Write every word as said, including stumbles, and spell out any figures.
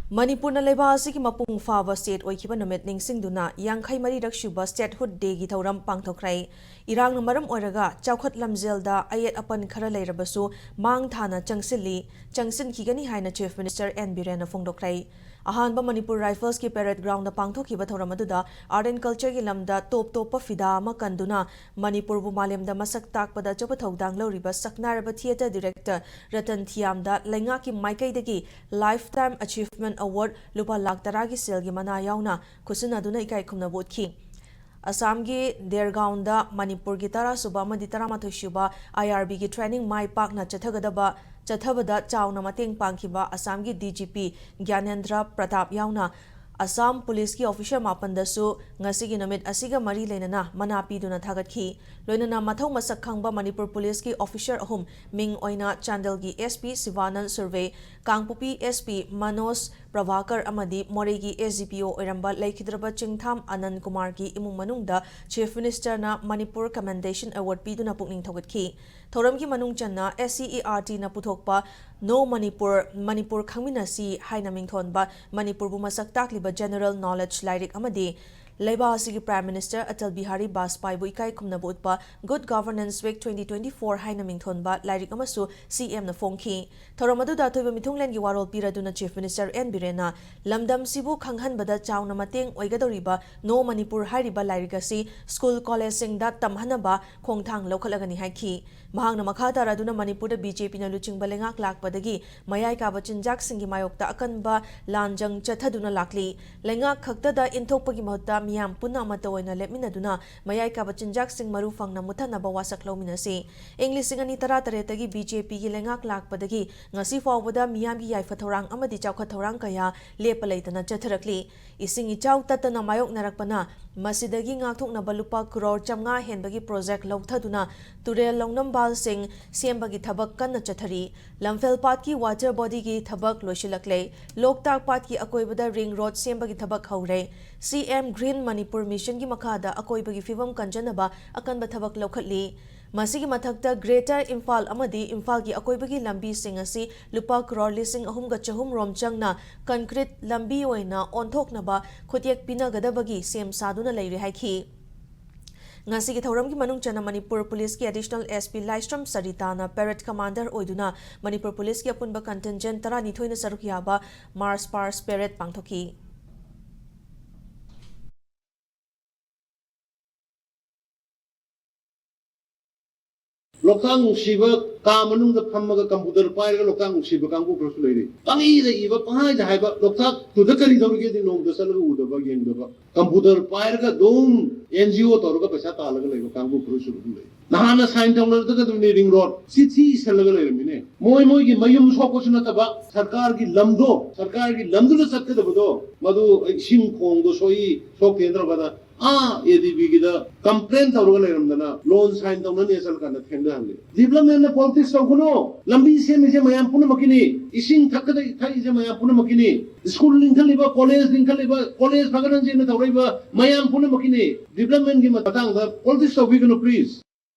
ꯃꯅꯤꯄꯨꯔꯅ ꯂꯩꯕꯥꯛ ꯑꯁꯤꯒꯤ ꯃꯄꯨꯡ ꯐꯥꯕ ꯁ꯭ꯇꯦꯠ ꯑꯣꯏꯈꯤꯕ ꯅꯨꯃꯤꯠ ꯅꯤꯡꯁꯤꯡꯗꯨꯅ ꯌꯥꯡꯈꯩ ꯃꯔꯤꯔꯛ ꯁꯨꯕ ꯁ꯭ꯇꯦꯠꯍꯨꯗ ꯗꯦꯒꯤ ꯊꯧꯔꯝ ꯄꯥꯡꯊꯣꯛꯈ꯭ꯔꯦ꯫ ꯏꯔꯥꯡꯅ ꯃꯔꯝ ꯑꯣꯏꯔꯒ ꯆꯥꯎꯈꯠ ꯂꯝꯖꯦꯜꯗ ꯑꯌꯦꯠ ꯑꯄꯟ ꯈꯔ ꯂꯩꯔꯕꯁꯨ ꯃꯥꯡ ꯊꯥꯅ ꯆꯪꯁꯤꯜꯂꯤ, ꯆꯪꯁꯤꯟꯈꯤꯒꯅꯤ ꯍꯥꯏꯅ ꯆꯤꯐ ꯃꯤꯅꯤꯁꯇꯔ ꯑꯦꯟ ꯕꯤꯔꯦꯟꯅ ꯐꯣꯡꯗꯣꯛꯈ꯭ꯔꯦ꯫ ꯑꯍꯥꯟꯕ ꯃꯅꯤꯄꯨꯔ ꯔꯥꯏꯐꯜꯁꯀꯤ ꯄꯦꯔꯦꯗ ꯒ꯭ꯔꯥꯎꯟꯗ ꯄꯥꯡꯊꯣꯛꯈꯤꯕ ꯊꯧꯔꯝ ꯑꯗꯨꯗ ꯑꯥꯔꯠ ꯑꯦꯟ ꯀꯜꯆꯔꯒꯤ ꯂꯝꯗ ꯇꯣꯞ ꯇꯣꯞꯄ ꯐꯤꯗꯥ ꯑꯃ ꯀꯟꯗꯨꯅ ꯃꯅꯤꯄꯨꯔꯕꯨ ꯃꯥꯂꯦꯝꯗ ꯃꯁꯛ ꯇꯥꯛꯄꯗ ꯑꯆꯧꯕ ꯊꯧꯗꯥꯡ ꯂꯧꯔꯤꯕ ꯁꯛꯅꯥꯏꯔꯕ ꯊꯤꯌꯦꯇꯔ ꯗꯤꯔꯦꯛꯇꯔ ꯔꯇꯟ ꯊꯤꯌꯥꯝꯗ ꯂꯩꯉꯥꯛꯀꯤ ꯃꯥꯏꯀꯩꯗꯒꯤ Lifetime Achievement Award ꯂꯨꯄꯥ ꯂꯥꯈ ꯇꯔꯥꯒꯤ ꯁꯦꯜꯒꯤ ꯃꯅꯥ ꯌꯥꯎꯅ ꯈꯨꯠꯁꯤꯟꯅꯗꯨꯅ ꯏꯀꯥꯏ ꯈꯨꯝꯅꯕ ꯎꯠꯈꯤ꯫ ꯑꯁꯥꯝꯒꯤ ꯗꯦꯔꯒꯥꯎꯟꯗ ꯃꯅꯤꯄꯨꯔꯒꯤ ꯇꯔꯥꯁꯨꯕ ꯑꯃꯗꯤ ꯇꯔꯥꯃꯥꯊꯣꯏꯁꯨꯕ ꯑꯥꯏ ꯑꯥꯔ ꯕꯤꯒꯤ ꯇ꯭ꯔꯦꯅꯤꯡ ꯃꯥꯏ ꯄꯥꯛꯅ ꯆꯠꯊꯒꯗꯕ, ꯆꯠꯊꯕꯗ ꯆꯥꯎꯅ ꯃꯇꯦꯡ ꯄꯥꯡꯈꯤꯕ ꯑꯁꯥꯝꯒꯤ ꯗꯤ ꯖꯤ ꯄꯤ ꯒ꯭ꯌꯥꯅꯦꯟꯗ꯭ꯔ ꯄ꯭ꯔꯇꯥꯞ ꯌꯥꯎꯅ ꯑꯁꯥꯝ ꯄꯨꯂꯤꯁꯀꯤ ꯑꯣꯐꯤꯁꯔ ꯃꯥꯄꯟꯗꯁꯨ ꯉꯁꯤꯒꯤ ꯅꯨꯃꯤꯠ ꯑꯁꯤꯒ ꯃꯔꯤ ꯂꯩꯅꯅ ꯃꯅꯥ ꯄꯤꯗꯨꯅ ꯊꯥꯒꯠꯈꯤ꯫ ꯂꯣꯏꯅꯅ ꯃꯊꯧ ꯃꯁꯛ ꯈꯪꯕ ꯃꯅꯤꯄꯨꯔ ꯄꯨꯂꯤꯁꯀꯤ ꯑꯣꯐꯤꯁꯔ ꯑꯍꯨꯝ, ꯃꯤꯡ ꯑꯣꯏꯅ ꯆꯥꯟꯗꯦꯜꯒꯤ ꯑꯦꯁ ꯄꯤ ꯁꯤꯕꯥꯅꯟ ꯁꯨꯔꯚꯦ, ꯀꯥꯡꯄꯣꯛꯄꯤ ꯑꯦꯁ ꯄꯤ ꯃꯅꯣꯖ ꯄ꯭ꯔꯚꯥꯀꯔ ꯑꯃꯗꯤ ꯃꯣꯔꯦꯒꯤ ꯑꯦꯁ ꯗꯤ ꯄꯤ ꯑꯣ ꯑꯣꯏꯔꯝꯕ ꯂꯩꯈꯤꯗ꯭ꯔꯕ ꯆꯤꯡꯊꯥꯝ ꯑꯅꯟ ꯀꯨꯃꯥꯔꯒꯤ ꯏꯃꯨꯡ ꯃꯅꯨꯡꯗ ꯆꯤꯐ ꯃꯤꯅꯤꯁꯇꯔꯅ ꯃꯅꯤꯄꯨꯔ ꯀꯃꯦꯟꯗꯦꯁꯟ ꯑꯦꯋꯥꯔꯗ ꯄꯤꯗꯨꯅ ꯄꯨꯛꯅꯤꯡ ꯊꯧꯒꯠꯈꯤ꯫ ꯊꯧꯔꯝꯒꯤ ꯃꯅꯨꯡ ꯆꯟꯅ ꯑꯦꯁ ꯁꯤ ꯏ ꯑꯥꯔ ꯇꯤꯅ ꯄꯨꯊꯣꯛꯄ ꯅꯣ ꯃꯅꯤꯄꯨꯔ, ꯃꯅꯤꯄꯨꯔ ꯈꯪꯃꯤꯟꯅꯁꯤ ꯍꯥꯏꯅ ꯃꯤꯡꯊꯣꯟꯕ ꯃꯅꯤꯄꯨꯔꯕꯨ ꯃꯁꯛ ꯇꯥꯛꯂꯤꯕ ꯖꯦꯅꯔꯦꯜ ꯅꯣꯂꯦꯖ ꯂꯥꯏꯔꯤꯛ ꯑꯃꯗꯤ ꯂꯩꯕꯥꯛ ꯑꯁꯤꯒꯤ ꯄ꯭ꯔꯥꯏꯝ ꯃꯤꯅꯤꯁꯇꯔ ꯑꯇꯜ ꯕꯤꯍꯥꯔꯤ ꯕꯥꯖꯄꯥꯏꯕꯨ ꯏꯀꯥꯏ ꯈꯨꯝꯅꯕ ꯎꯠꯄ Good Governance Week twenty twenty-four ꯍꯥꯏꯅ ꯃꯤꯡꯊꯣꯟꯕ ꯂꯥꯏꯔꯤꯛ ꯑꯃꯁꯨ ꯁꯤ ꯑꯦꯝꯅ ꯐꯣꯡꯈꯤ꯫ ꯊꯧꯔꯝ ꯑꯗꯨꯗ ꯑꯊꯣꯏꯕ ꯃꯤꯊꯨꯡꯂꯦꯟꯒꯤ ꯋꯥꯔꯣꯜ ꯄꯤꯔꯗꯨꯅ ꯆꯤꯐ ꯃꯤꯅꯤꯁꯇꯔ ꯑꯦꯟ ꯕꯤꯔꯦꯟꯅ ꯂꯝꯗꯝꯁꯤꯕꯨ ꯈꯪꯍꯟꯕꯗ ꯆꯥꯎꯅ ꯃꯇꯦꯡ ꯑꯣꯏꯒꯗꯧꯔꯤꯕ ꯅꯣ ꯃꯅꯤꯄꯨꯔ ꯍꯥꯏꯔꯤꯕ ꯂꯥꯏꯔꯤꯛ ꯑꯁꯤ ꯁ꯭ꯀꯨꯜ ꯀꯣꯂꯦꯖꯁꯤꯡꯗ ꯇꯝꯍꯟꯅꯕ ꯈꯣꯡꯊꯥꯡ ꯂꯧꯈꯠꯂꯒꯅꯤ ꯍꯥꯏꯈꯤ꯫ ꯃꯍꯥꯛꯅ ꯃꯈꯥ ꯇꯥꯔꯗꯨꯅ ꯃꯅꯤꯄꯨꯔꯗ ꯕꯤ ꯖꯦ ꯄꯤꯅ ꯂꯨꯆꯤꯡꯕ ꯂꯩꯉꯥꯛ ꯂꯥꯛꯄꯗꯒꯤ ꯃꯌꯥꯏ ꯀꯥꯕ ꯆꯤꯟꯖꯥꯛꯁꯤꯡꯒꯤ ꯃꯥꯌꯣꯛꯇ ꯑꯀꯟꯕ ꯂꯥꯟꯖꯪ ꯆꯠꯊꯗꯨꯅ ꯂꯥꯛꯂꯤ꯫ ꯂꯩꯉꯥꯛ ꯈꯛꯇꯗ ꯏꯟꯊꯣꯛꯄꯒꯤ ꯃꯍꯨꯠꯇ ꯃꯤꯌꯥꯝ ꯄꯨꯟꯅ ꯑꯃꯠꯇ ꯑꯣꯏꯅ ꯂꯦꯞꯃꯤꯟꯅꯗꯨꯅ ꯃꯌꯥꯏ ꯀꯥꯕ ꯆꯤꯟꯖꯥꯛꯁꯤꯡ ꯃꯔꯨ ꯐꯪꯅ ꯃꯨꯠꯊꯠꯅꯕ ꯋꯥꯁꯛ ꯂꯧꯃꯤꯟꯅꯁꯤ꯫ ꯏꯪ ꯂꯤꯁꯤꯡ ꯑꯅꯤ ꯇꯔꯥꯇꯔꯦꯠꯇꯒꯤ ꯕꯤ ꯖꯦ ꯄꯤꯒꯤ ꯂꯩꯉꯥꯛ ꯂꯥꯛꯄꯗꯒꯤ ꯉꯁꯤ ꯐꯥꯎꯕꯗ ꯃꯤꯌꯥꯝꯒꯤ ꯌꯥꯏꯐ ꯊꯧꯔꯥꯡ ꯑꯃꯗꯤ ꯆꯥꯎꯈꯠ ꯊꯧꯔꯥꯡ ꯀꯌꯥ ꯂꯦꯞꯄ ꯂꯩꯇꯅ ꯆꯠꯊꯔꯛꯂꯤ꯫ ꯏꯁꯤꯡ ꯏꯆꯥꯎ ꯇꯠꯇꯅ ꯃꯥꯌꯣꯛꯅꯔꯛꯄꯅ ꯃꯁꯤꯗꯒꯤ ꯉꯥꯛꯊꯣꯛꯅꯕ ꯂꯨꯄꯥ ꯀ꯭ꯔꯣꯔ ꯆꯥꯝꯃꯉꯥ ꯍꯦꯟꯕꯒꯤ ꯄ꯭ꯔꯣꯖꯦꯛ ꯂꯧꯊꯗꯨꯅ ꯇꯨꯔꯦꯜ ꯂꯧꯅꯝꯕꯥꯜꯁꯤꯡ ꯁꯦꯝꯕꯒꯤ ꯊꯕꯛ ꯀꯟꯅ ꯆꯠꯊꯔꯤ꯫ ꯂꯝꯐꯦꯜ ꯄꯥꯠꯀꯤ ꯋꯥꯇꯔ ꯕꯣꯗꯤꯒꯤ ꯊꯕꯛ ꯂꯣꯏꯁꯤꯜꯂꯛꯂꯦ꯫ ꯂꯣꯛꯇꯥꯛ ꯄꯥꯠꯀꯤ ꯑꯀꯣꯏꯕꯗ ꯔꯤꯡ ꯔꯣꯗ ꯁꯦꯝꯕꯒꯤ ꯊꯕꯛ ꯍꯧꯔꯦ꯫ ꯁꯤ ꯑꯦꯝ ꯒ꯭ꯔꯤꯟ ꯃꯅꯤꯄꯨꯔ ꯃꯤꯁꯟꯒꯤ ꯃꯈꯥꯗ ꯑꯀꯣꯏꯕꯒꯤ ꯐꯤꯕꯝ ꯀꯟꯖꯅꯕ ꯑꯀꯟꯕ ꯊꯕꯛ ꯂꯧꯈꯠꯂꯤ꯫ ꯃꯁꯤꯒꯤ ꯃꯊꯛꯇ Greater Imphal ꯑꯃꯗꯤ ꯏꯝꯐꯥꯜꯒꯤ ꯑꯀꯣꯏꯕꯒꯤ ꯂꯝꯕꯤꯁꯤꯡ ꯑꯁꯤ ꯂꯨꯄꯥ ꯀ꯭ꯔꯣꯔ ꯂꯤꯁꯤꯡ ꯑꯍꯨꯝꯒ ꯆꯍꯨꯝ ꯔꯣꯝ ꯆꯪꯅ concrete ꯂꯝꯕꯤ ꯑꯣꯏꯅ ꯑꯣꯟꯊꯣꯛꯅꯕ ꯈꯨꯠꯌꯦꯛ ꯄꯤꯅꯒꯗꯕꯒꯤ ꯁꯦꯝ ꯁꯥꯗꯨꯅ ꯂꯩꯔꯦ ꯍꯥꯏꯈꯤ꯫ ꯉꯁꯤꯒꯤ ꯊꯧꯔꯝꯒꯤ ꯃꯅꯨꯡ ꯆꯟꯅ ꯃꯅꯤꯄꯨꯔ ꯄꯨꯂꯤꯁꯀꯤ Additional S P ꯂꯥꯏꯁ꯭ꯔꯝ ꯁꯔꯤꯇꯥꯅ parade commander ꯑꯣꯏꯗꯨꯅ ꯃꯅꯤꯄꯨꯔ ꯄꯨꯂꯤꯁꯀꯤ ꯑꯄꯨꯟꯕ contingent ꯇꯔꯥꯅꯤꯊꯣꯏꯅ ꯁꯔꯨꯛ ꯌꯥꯕ March Past Parade ꯄꯥꯡꯊꯣꯛꯈꯤ꯫ ꯂꯣꯛꯇꯥꯛ ꯅꯨꯡꯁꯤꯕ ꯀꯥ ꯃꯅꯨꯡꯗ ꯐꯝꯃꯒ computer ꯄꯥꯏꯔꯒ ꯂꯣꯛꯇꯥꯛ ꯅꯨꯡꯁꯤꯕ ꯀꯥꯡꯕꯨ ꯈꯔꯁꯨ ꯂꯩꯔꯤ꯫ ꯄꯪꯏꯗ ꯏꯕ, ꯄꯪꯍꯥꯏꯗ ꯍꯥꯏꯕ, ꯂꯣꯛꯇꯥꯛꯇꯨꯗ ꯀꯔꯤ ꯇꯧꯔꯤꯒꯦꯗꯤ ꯅꯣꯡꯃꯇ ꯆꯠꯂꯒ ꯎꯗꯕ, ꯌꯦꯡꯗꯕ꯫ Computer ꯄꯥꯏꯔꯒ ꯑꯗꯨꯝ N G O ꯇꯧꯔꯒ ꯄꯩꯁꯥ ꯇꯥꯜꯂꯒ ꯂꯩꯕ ꯀꯥꯡꯕꯨ ꯈꯔꯁꯨ ꯑꯗꯨꯝ ꯂꯩ꯫ ꯅꯍꯥꯟꯅ sign ꯇꯧꯅꯔꯗꯒꯗꯕꯅꯤ ring road꯫ ꯆꯤꯊꯤ ꯏꯁꯜꯂꯒ ꯂꯩꯔꯝꯃꯤꯅꯦ꯫ ꯃꯣꯏ ꯃꯣꯏꯒꯤ ꯃꯌꯨꯝ ꯁꯣꯛꯄꯁꯨ ꯅꯠꯇꯕ, ꯁꯔꯀꯥꯔꯒꯤ ꯂꯝꯗꯣ, ꯁꯔꯀꯥꯔꯒꯤ ꯂꯝꯗꯨꯗ ꯆꯠꯀꯗꯕꯗꯣ, ꯃꯗꯨ ꯏꯁꯤꯡ ꯈꯣꯡꯗꯣ ꯁꯣꯛꯏ, ꯁꯣꯛꯇꯦ ꯇꯧꯔꯒ ꯑꯥ A D B ꯒꯤꯗ complain ꯇꯧꯔꯒ ꯂꯩꯔꯝꯗꯅ loan sign ꯇꯧꯅꯅꯦ ꯆꯠꯂꯀꯥꯟꯗ ꯊꯦꯡꯊꯍꯜꯂꯦ꯫ Development ꯅ politics ꯇꯧꯒꯅꯨ꯫ ꯂꯝꯕꯤ ꯁꯦꯝꯃꯤꯁꯦ ꯃꯌꯥꯝ ꯄꯨꯝꯅꯃꯛꯀꯤꯅꯤ꯫ ꯏꯁꯤꯡ ꯊꯛꯀꯗ ꯊꯛꯏꯁꯦ ꯃꯌꯥꯝ ꯄꯨꯝꯅꯃꯛꯀꯤꯅꯤ꯫ School ꯂꯤꯡꯈꯠꯂꯤꯕ, college ꯂꯤꯡꯈꯠꯂꯤꯕ, college ꯐꯒꯠꯍꯟꯁꯦꯅ ꯇꯧꯔꯛꯏꯕ ꯃꯌꯥꯝ ꯄꯨꯝꯅꯃꯛꯀꯤꯅꯤ꯫ Development ꯀꯤ ꯃꯇꯥꯡꯗ politics ꯇꯧꯕꯤꯒꯅꯨ, please꯫